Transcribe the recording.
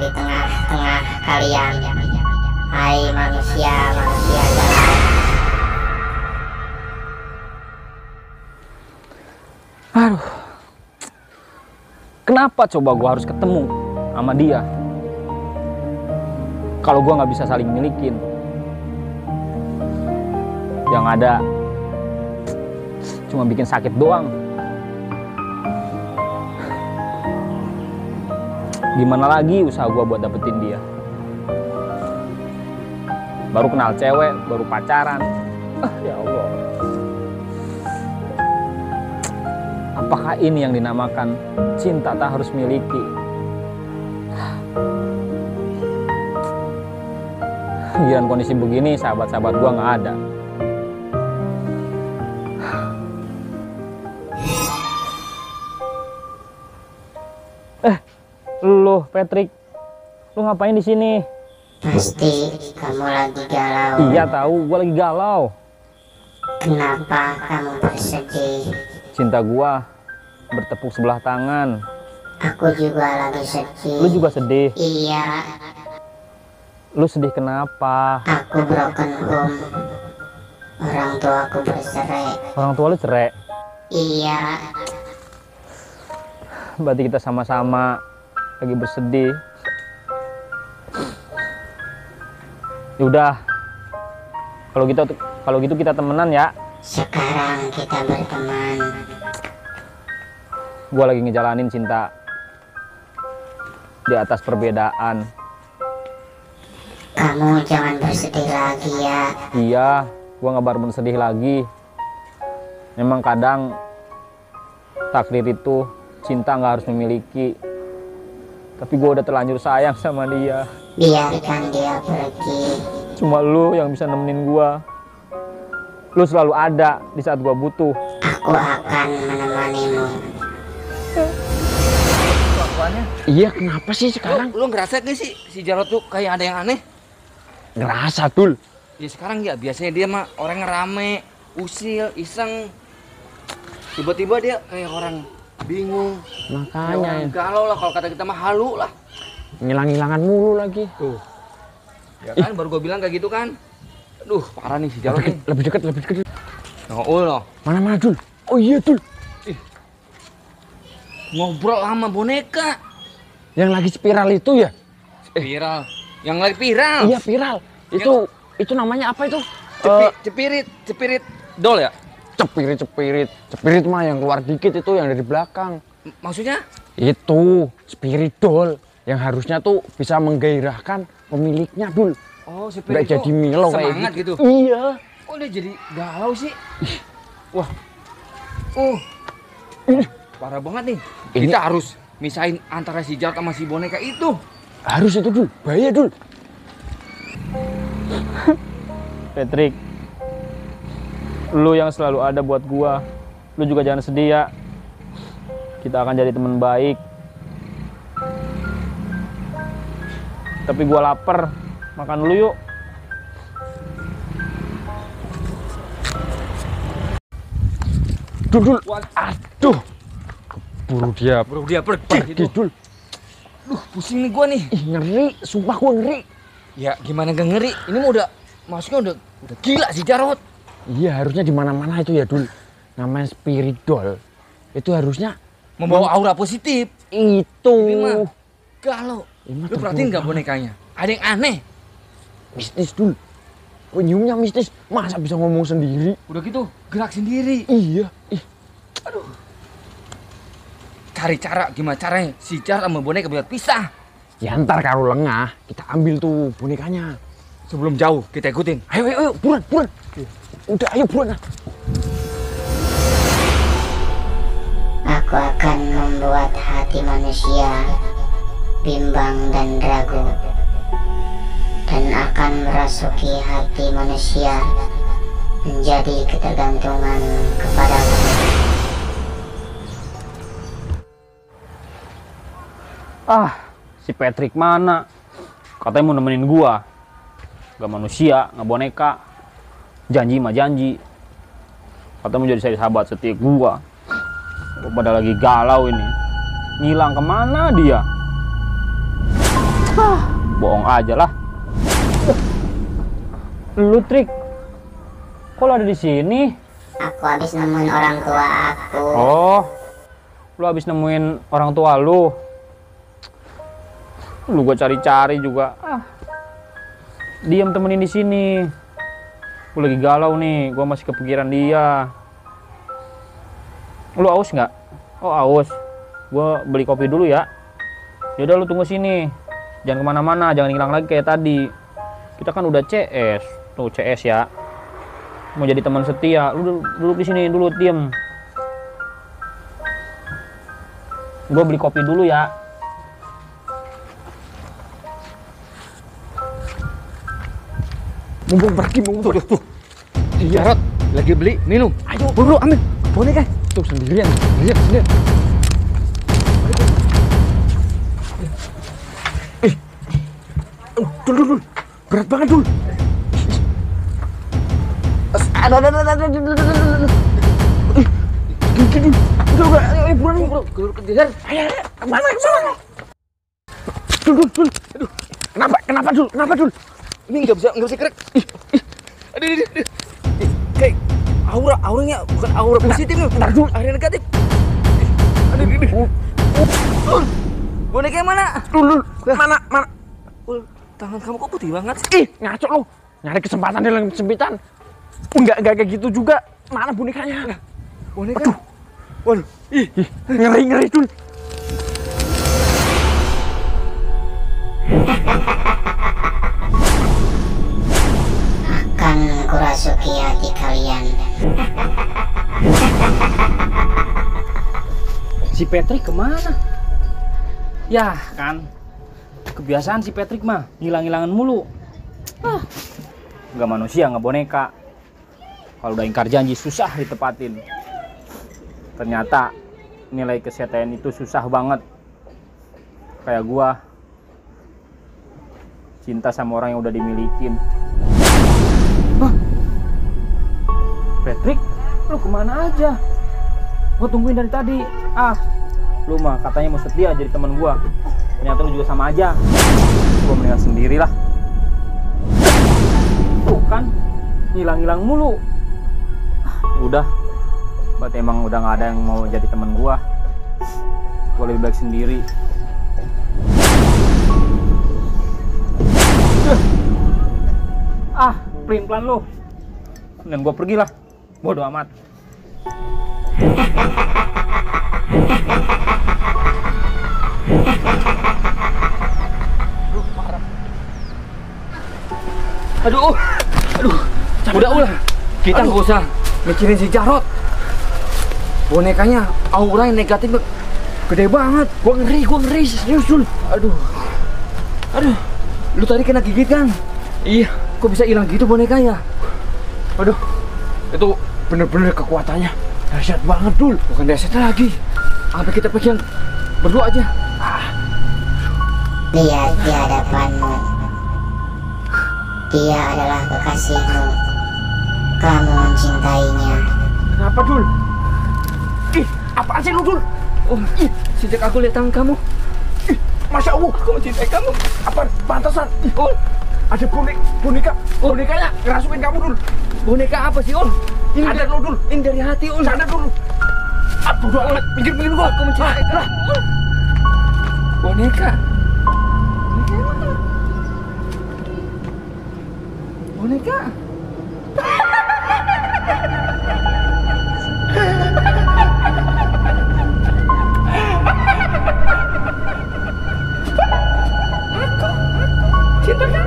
di tengah-tengah kalian. Hai manusia-manusia galau. Aduh, kenapa coba gue harus ketemu sama dia kalau gue nggak bisa saling milikin? Yang ada cuma bikin sakit doang. Gimana lagi usaha gue buat dapetin dia? Baru kenal cewek, baru pacaran. Ya Allah. Apakah ini yang dinamakan cinta tak harus miliki? Giliran kondisi begini, sahabat-sahabat gue nggak ada. Lu, Patrick, lu ngapain di sini? Pasti kamu lagi galau. Iya tahu, gua lagi galau. Kenapa kamu bersedih? Cinta gua bertepuk sebelah tangan. Aku juga lagi sedih. Lu juga sedih? Iya. Lu sedih kenapa? Aku broken home. Orang tua aku bercerai. Orang tua lu cerai? Iya. Berarti kita sama-sama lagi bersedih. Yaudah, kalau gitu kita temenan ya. Sekarang kita berteman. Gua lagi ngejalanin cinta di atas perbedaan. Kamu jangan bersedih lagi ya. Iya, gua nggak baru sedih lagi. Memang kadang takdir itu cinta nggak harus memiliki. Tapi gue udah terlanjur sayang sama dia. Biarkan dia pergi. Cuma lu yang bisa nemenin gue. Lu selalu ada di saat gue butuh. Aku akan menemanimu. Kelakuannya. Iya, kenapa sih sekarang? Lu ngerasa gak sih si Jarot tuh kayak ada yang aneh? Ngerasa, Dul. Ya sekarang ya biasanya dia mah orang rame, usil, iseng. Tiba-tiba dia kayak orang bingung. Makanya ya, galau lah, kalau kata kita mah halu lah. Ngilang-ngilangan mulu lagi. Tuh. Ya kan baru gue bilang kayak gitu kan. Aduh, parah nih si Jarot nih. Lebih dekat. Ngobrol loh. Mana Dul? Oh iya, Dul. Ngobrol sama boneka. Yang lagi spiral itu ya? Viral. Yang lagi viral. Iya, viral. Itu namanya apa itu? Cepirit doll ya? Cepirit mah yang keluar dikit itu yang dari belakang. Maksudnya? Itu spirit doll yang harusnya tuh bisa menggairahkan pemiliknya, Dul. Oh, si Nggak jadi melo kayak semangat gitu. Iya. Kok dia jadi galau sih? Wah. Parah banget nih. Kita harus misahin antara si Jarot sama si boneka itu. Harus itu, Dul. Bahaya, Dul. Patrick, lu yang selalu ada buat gua. Lu juga jangan sedih ya. Kita akan jadi teman baik. Tapi gua lapar. Makan dulu yuk. Dul. Aduh. Buru dia pergi, Dul. Duh, pusing nih gua nih. Ih, ngeri. Sumpah gua ngeri. Ya, gimana gak ngeri? Ini mah maksudnya udah gila si Jarot. Iya, harusnya di mana-mana itu ya, Dul. Namanya spirit doll. Itu harusnya membawa aura positif. Itu. Ini mah galau. Lu perhatiin gak bonekanya? Ada yang aneh. Mistis, Dul. Penyumnya mistis. Masa bisa ngomong sendiri? Udah gitu, gerak sendiri. Iya. Aduh. Cari cara, gimana caranya si Jarot sama boneka biar pisah. Ya ntar kalau lengah, kita ambil tuh bonekanya. Sebelum jauh, kita ikutin. Ayo, buruan. Udah, ayo buruan. Aku akan membuat hati manusia bimbang dan ragu, dan akan merasuki hati manusia menjadi ketergantungan kepadaku. Si Patrick mana? Katanya mau nemenin gua. Gak manusia, gak boneka. Janji mah janji. Katanya mau jadi sahabat setia gua. Pada lagi galau ini. Ngilang kemana dia? aja lah. Lu Trik, kok lu ada di sini? Aku habis nemuin orang tua aku. Oh, lu habis nemuin orang tua lu. Lu gua cari-cari juga. Diam temenin di sini. Gua lagi galau nih, gua masih kepikiran dia. Lu aus nggak? Oh aus. Gua beli kopi dulu ya. Yaudah lu tunggu sini. Jangan kemana-mana, jangan hilang lagi kayak tadi. Kita kan udah CS, tuh CS ya. Mau jadi teman setia, lu duduk di sini dulu, diem. Gue beli kopi dulu ya. Mumpung pergi, mumpung tuh. Jarot lagi beli minum. Ayo, Buru ambil boneka. tuh sendirian. Dul. Berat banget, Dul. Ada. Udah, ayo buruan, bro. Kejar. Ayo, kemana? Dul. Aduh. Kenapa, Dul? Ini nggak bisa gerak. Aduh. Kayak auranya bukan aura positif nih. Aura negatif. Aduh. Boneka mana? Dul. Mana? Tangan kamu kok putih banget sih? Ngaco lo. Nyari kesempatan dalam kesempitan. Enggak kayak gitu juga. Mana bonekanya? Boneka? Waduh. Ngeri, Dul. Akan kurasuki hati kalian. Si Patrick kemana? Ya kan, kebiasaan si Patrick mah hilang-hilangan mulu. Nggak manusia, nggak boneka. Kalau udah ingkar janji susah ditepatin. Ternyata nilai kesetiaan itu susah banget. Kayak gua cinta sama orang yang udah dimilikin. Patrick, lu kemana aja? Gua tungguin dari tadi. Lu mah katanya mau setia jadi teman gua. Ternyata lu juga sama aja. Gua mendingan sendirilah. Tuh kan, hilang-hilang mulu. Udah, berarti emang udah nggak ada yang mau jadi teman gua. Gua lebih baik sendiri. Pelin-pelan lu. Dan gua pergilah. Bodoh amat. Aduh. Udah. Kita nggak usah mikirin si Jarot. Bonekanya aura yang negatif gede banget. Gua ngeri serius, Dul. Aduh. Lu tadi kena gigit kan? Iya. Kok bisa hilang gitu bonekanya? Aduh. Itu bener-bener kekuatannya dahsyat banget, Dul. Bukan dahsyat lagi. Apa kita pegang berdua aja? Lihat di hadapanmu. Dia adalah kekasihmu. Kamu mencintainya. Kenapa, Dul? Apaan sih lu, Dul? Sejak aku lihat tangan kamu, Masya Allah, aku mencintai kamu. Apa pantasan? Ada bonekanya ngerasukin kamu, Dul. boneka apa sih, Ul? Ini Ada lu, Dul. Ini dari hati, Ul. Sadar dulu. Bodoh amat, pinggir gua. Aku mencintai kamu, Ul. Boneka. Boneka. Cinta kan?